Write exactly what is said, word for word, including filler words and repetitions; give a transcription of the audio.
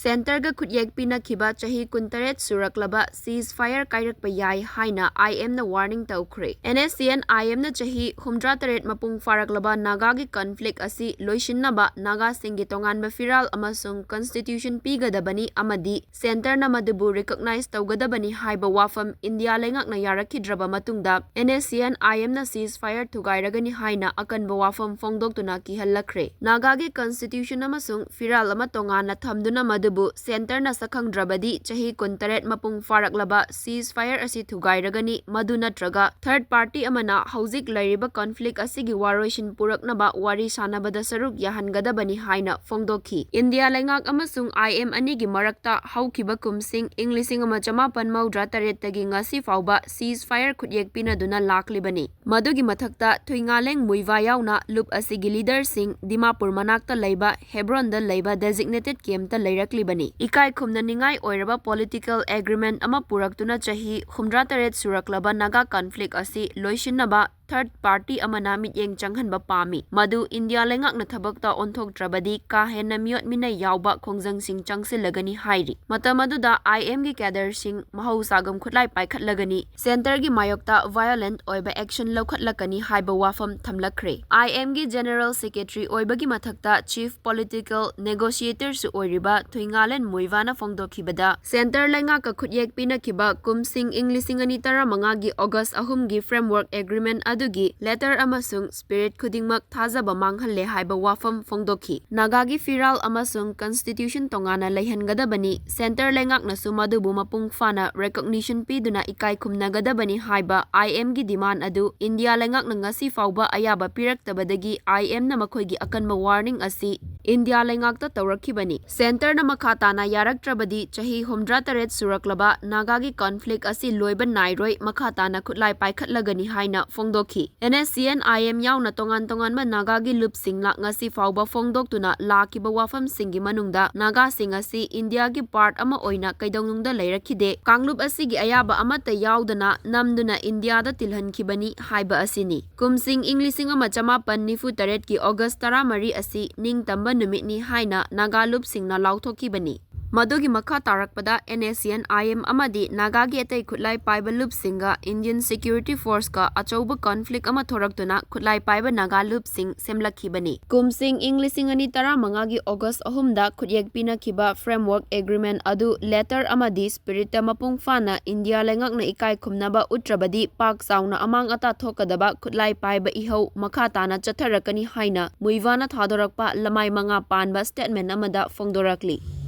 ꯁꯦꯟꯇꯔꯒ ꯈꯨꯠꯌꯦꯛ ꯄꯤꯅꯈꯤꯕ ꯆꯍꯤ ꯀꯨꯟꯇꯔꯦꯠ ꯁꯨꯔꯛꯂꯕ ceasefire ꯀꯥꯏꯔꯛꯄ ꯌꯥꯏ ꯍꯥꯏꯅ IMꯅ warning ꯇꯧꯈ꯭ꯔꯦ꯫ NSCN-IMꯅ ꯆꯍꯤ ꯍꯨꯝꯗ꯭ꯔꯥ ꯇꯔꯦꯠ ꯃꯄꯨꯡ ꯐꯥꯔꯛꯂꯕ ꯅꯥꯒꯥꯒꯤ conflict ꯑꯁꯤ ꯂꯣꯏꯁꯤꯟꯅꯕ ꯅꯥꯒꯥꯁꯤꯡꯒꯤ ꯇꯣꯉꯥꯟꯕ ꯐꯤꯔꯥꯜ ꯑꯃꯁꯨꯡ constitution ꯄꯤꯒꯗꯕꯅꯤ ꯑꯃꯗꯤ ꯁꯦꯟꯇꯔꯅ ꯃꯗꯨꯕꯨ recognize ꯇꯧꯒꯗꯕꯅꯤ ꯍꯥꯏꯕ ꯋꯥꯐꯝ ꯏꯟꯗꯤꯌꯥ ꯂꯩꯉꯥꯛꯅ ꯌꯥꯔꯛꯈꯤꯗ꯭ꯔꯕ ꯃꯇꯨꯡꯗ NSCN-IMꯅ ceasefire ꯊꯨꯒꯥꯏꯔꯒꯅꯤ ꯍꯥꯏꯅ ꯑꯀꯟꯕ ꯋꯥꯐꯝ ꯐꯣꯡꯗꯣꯛꯇꯨꯅ ꯀꯤꯍꯜꯂꯛꯈ꯭ꯔꯦ꯫ ꯅꯥꯒꯥꯒꯤ constitution ꯑꯃꯁꯨꯡ ꯐꯤꯔꯥꯜ ꯑꯃ ꯇꯣꯉꯥꯟꯅ ꯊꯝꯗꯨꯅ ꯃꯗꯨꯕꯨ ꯁꯦꯟꯇꯔꯅ ꯁꯛꯈꯪꯗ꯭ꯔꯕꯗꯤ ꯆꯍꯤ ꯀꯨꯟꯇꯔꯦꯠ ꯃꯄꯨꯡ ꯐꯥꯔꯛꯂꯕ ceasefire ꯑꯁꯤ ꯊꯨꯒꯥꯏꯔꯒꯅꯤ, ꯃꯗꯨ ꯅꯠꯇ꯭ꯔꯒ third party ꯑꯃꯅ ꯍꯧꯖꯤꯛ ꯂꯩꯔꯤꯕ conflict ꯑꯁꯤꯒꯤ ꯋꯥꯔꯣꯏꯁꯤꯟ ꯄꯨꯔꯛꯅꯕ ꯋꯥꯔꯤ ꯁꯥꯅꯕꯗ ꯁꯔꯨꯛ ꯌꯥꯍꯟꯒꯗꯕꯅꯤ ꯍꯥꯏꯅ ꯐꯣꯡꯗꯣꯛꯈꯤ꯫ ꯏꯟꯗꯤꯌꯥ ꯂꯩꯉꯥꯛ ꯑꯃꯁꯨꯡ IM ꯑꯅꯤꯒꯤ ꯃꯔꯛꯇ ꯍꯧꯈꯤꯕ ꯀꯨꯝꯁꯤꯡ ꯏꯪ ꯂꯤꯁꯤꯡ ꯑꯃ ꯆꯃꯥꯄꯟ ꯃꯧꯗ꯭ꯔꯥ ꯇꯔꯦꯠꯇꯒꯤ ꯉꯁꯤ ꯐꯥꯎꯕ ceasefire ꯈꯨꯠꯌꯦꯛ ꯄꯤꯅꯗꯨꯅ ꯂꯥꯛꯂꯤꯕꯅꯤ꯫ ꯃꯗꯨꯒꯤ ꯃꯊꯛꯇ ꯊꯨꯏꯉꯥꯂꯦꯡ ꯃꯨꯏꯚꯥ ꯌꯥꯎꯅ ꯂꯨꯞ ꯑꯁꯤꯒꯤ leaderꯁꯤꯡ ꯗꯤꯃꯥꯄꯨꯔ ꯃꯅꯥꯛꯇ ꯂꯩꯕ ꯍꯦꯕ꯭ꯔꯣꯟꯗ ꯂꯩꯕ designated campꯇ ꯂꯩꯔꯛꯂꯤꯕꯅꯤ꯫ ꯏꯀꯥꯏ ꯈꯨꯝꯅꯅꯤꯡꯉꯥꯏ ꯑꯣꯏꯔꯕ political agreement ꯑꯃ ꯄꯨꯔꯛꯇꯨꯅ ꯆꯍꯤ ꯍꯨꯝꯗ꯭ꯔꯥ ꯇꯔꯦꯠ ꯁꯨꯔꯛꯂꯕ ꯅꯥꯒꯥ conflict ꯑꯁꯤ ꯂꯣꯏꯁꯤꯟꯅꯕ third party ꯑꯃꯅ ꯃꯤꯠꯌꯦꯡ ꯆꯪꯍꯟꯕ ꯄꯥꯝꯃꯤ꯫ ꯃꯗꯨ ꯏꯟꯗꯤꯌꯥ ꯂꯩꯉꯥꯛꯅ ꯊꯕꯛꯇ ꯑꯣꯟꯊꯣꯛꯇ꯭ꯔꯕꯗꯤ ꯀꯥ ꯍꯦꯟꯅ ꯃꯤꯑꯣꯠ ꯃꯤꯅꯩ ꯌꯥꯎꯕ ꯈꯣꯡꯖꯪꯁꯤꯡ ꯆꯪꯁꯤꯜꯂꯒꯅꯤ ꯍꯥꯏꯔꯤ꯫ ꯃꯇꯝ ꯑꯗꯨꯗ IMꯒꯤ cadreꯁꯤꯡ ꯃꯍꯧꯁꯥꯒꯨꯝ ꯈꯨꯠꯂꯥꯏ ꯄꯥꯏꯈꯠꯂꯒꯅꯤ, ꯁꯦꯟꯇꯔꯒꯤ ꯃꯥꯌꯣꯛꯇ violent ꯑꯣꯏꯕ action ꯂꯧꯈꯠꯂꯛꯀꯅꯤ ꯍꯥꯏꯕ ꯋꯥꯐꯝ ꯊꯝꯂꯛꯈ꯭ꯔꯦ꯫ IMꯒꯤ general secretary ꯑꯣꯏꯕꯒꯤ ꯃꯊꯛꯇ chief political negotiatorꯁꯨ ꯑꯣꯏꯔꯤꯕ ꯊꯨꯏꯉꯥꯂꯦꯟ ꯃꯨꯏꯚꯥꯅ ꯐꯣꯡꯗꯣꯛꯈꯤꯕꯗ, ꯁꯦꯟꯇꯔ ꯂꯩꯉꯥꯛꯀ ꯈꯨꯠꯌꯦꯛ ꯄꯤꯅꯈꯤꯕ ꯀꯨꯝꯁꯤꯡ ꯏꯪ ꯂꯤꯁꯤꯡ ꯑꯅꯤ ꯇꯔꯥꯃꯉꯥꯒꯤ August ꯑꯍꯨꯝꯒꯤ framework agreement ꯑꯗꯨꯒꯤ letter ꯑꯃꯁꯨꯡ spirit ꯈꯨꯗꯤꯡꯃꯛ ꯊꯥꯖꯕ ꯃꯥꯡꯍꯜꯂꯦ ꯍꯥꯏꯕ ꯋꯥꯐꯝ ꯐꯣꯡꯗꯣꯛꯈꯤ꯫ ꯅꯥꯒꯥꯒꯤ ꯐꯤꯔꯥꯜ ꯑꯃꯁꯨꯡ constitution ꯇꯣꯉꯥꯟꯅ ꯂꯩꯍꯟꯒꯗꯕꯅꯤ, ꯁꯦꯟꯇꯔ ꯂꯩꯉꯥꯛꯅꯁꯨ ꯃꯗꯨꯕꯨ ꯃꯄꯨꯡ ꯐꯥꯅ recognition ꯄꯤꯗꯨꯅ ꯏꯀꯥꯏ ꯈꯨꯝꯅꯒꯗꯕꯅꯤ ꯍꯥꯏꯕ IMꯒꯤ demand ꯑꯗꯨ ꯏꯟꯗꯤꯌꯥ ꯂꯩꯉꯥꯛꯅ ꯉꯁꯤ ꯐꯥꯎꯕ ꯑꯌꯥꯕ ꯄꯤꯔꯛꯇꯕꯗꯒꯤ IMꯅ ꯃꯈꯣꯏꯒꯤ ꯑꯀꯟꯕ warning ꯑꯁꯤ ꯏꯟꯗꯤꯌꯥ ꯂꯩꯉꯥꯛꯇ ꯇꯧꯔꯛꯈꯤꯕꯅꯤ꯫ ꯁꯦꯟꯇꯔꯅ ꯃꯈꯥ ꯇꯥꯅ ꯌꯥꯔꯛꯇ꯭ꯔꯕꯗꯤ ꯆꯍꯤ ꯍꯨꯝꯗ꯭ꯔꯥ ꯇꯔꯦꯠ ꯁꯨꯔꯛꯂꯕ ꯅꯥꯒꯥꯒꯤ conflict ꯑꯁꯤ ꯂꯣꯏꯕ ꯅꯥꯏꯔꯣꯏ, ꯃꯈꯥ ꯇꯥꯅ ꯈꯨꯠꯂꯥꯏ ꯄꯥꯏꯈꯠꯂꯒꯅꯤ ꯍꯥꯏꯅ ꯐꯣꯡꯗꯣꯛꯈꯤ꯫ NSCN-IM ꯌꯥꯎꯅ ꯇꯣꯉꯥꯟ ꯇꯣꯉꯥꯟꯕ ꯅꯥꯒꯥꯒꯤ ꯂꯨꯞꯁꯤꯡꯅ ꯉꯁꯤ ꯐꯥꯎꯕ ꯐꯣꯡꯗꯣꯛꯇꯨꯅ ꯂꯥꯛꯈꯤꯕ ꯋꯥꯐꯝꯁꯤꯡꯒꯤ ꯃꯅꯨꯡꯗ ꯅꯥꯒꯥꯁꯤꯡ ꯑꯁꯤ ꯏꯟꯗꯤꯌꯥꯒꯤ part ꯑꯃ ꯑꯣꯏꯅ ꯀꯩꯗꯧꯅꯨꯡꯗ ꯂꯩꯔꯛꯈꯤꯗꯦ, ꯀꯥꯡꯂꯨꯞ ꯑꯁꯤꯒꯤ ꯑꯌꯥꯕ ꯑꯃꯠꯇ ꯌꯥꯎꯗꯅ ꯅꯝꯗꯨꯅ ꯏꯟꯗꯤꯌꯥꯗ ꯇꯤꯜꯍꯟꯈꯤꯕꯅꯤ ꯍꯥꯏꯕ ꯑꯁꯤꯅꯤ꯫ ꯀꯨꯝꯁꯤꯡ ꯏꯪ ꯂꯤꯁꯤꯡ ꯑꯃ ꯆꯃꯥꯄꯟ ꯅꯤꯐꯨ ꯇꯔꯦꯠꯀꯤ August ꯇꯔꯥꯃꯔꯤ ꯑꯁꯤ ꯅꯤꯡꯇꯝꯕ ꯅꯨꯃꯤꯠꯅꯤ ꯍꯥꯏꯅ ꯅꯥꯒꯥ ꯂꯨꯞꯁꯤꯡꯅ ꯂꯥꯎꯊꯣꯛꯈꯤꯕꯅꯤ꯫ ꯃꯗꯨꯒꯤ ꯃꯈꯥ ꯇꯥꯔꯛꯄꯗ NSCN-IM ꯑꯃꯗꯤ ꯅꯥꯒꯥꯒꯤ ꯑꯇꯩ ꯈꯨꯠꯂꯥꯏ ꯄꯥꯏꯕ ꯂꯨꯞꯁꯤꯡꯒ Indian security force-ꯀ ꯑꯆꯧꯕ conflict ꯑꯃ ꯊꯣꯔꯛꯇꯨꯅ ꯈꯨꯠꯂꯥꯏ ꯄꯥꯏꯕ ꯅꯥꯒꯥ ꯂꯨꯞꯁꯤꯡ ꯁꯦꯝꯂꯛꯈꯤꯕꯅꯤ꯫ ꯀꯨꯝꯁꯤꯡ ꯏꯪ ꯂꯤꯁꯤꯡ ꯑꯅꯤ ꯇꯔꯥꯃꯉꯥꯒꯤ August ꯑꯍꯨꯝꯗ ꯈꯨꯠꯌꯦꯛ ꯄꯤꯅꯈꯤꯕ Framework Agreement ꯑꯗꯨ letter ꯑꯃꯗꯤ spirit-ꯇ ꯃꯄꯨꯡ ꯐꯥꯅ ꯏꯟꯗꯤꯌꯥ ꯂꯩꯉꯥꯛꯅ ꯏꯀꯥꯏ ꯈꯨꯝꯅꯕ ꯎꯠꯇ꯭ꯔꯕꯗꯤ ꯄꯥꯛ ꯆꯥꯎꯅ ꯑꯃꯥꯡ ꯑꯇꯥ ꯊꯣꯛꯀꯗꯕ ꯈꯨꯠꯂꯥꯏ ꯄꯥꯏꯕ ꯏꯍꯧ ꯃꯈꯥ ꯇꯥꯅ ꯆꯠꯊꯔꯛꯀꯅꯤ ꯍꯥꯏꯅ ꯃꯨꯏꯚꯥꯅ ꯊꯥꯗꯣꯔꯛꯄ ꯂꯃꯥꯏ ꯃꯉꯥ ꯄꯥꯟꯕ statement ꯑꯃꯗ ꯐꯣꯡꯗꯣꯔꯛꯂꯤ꯫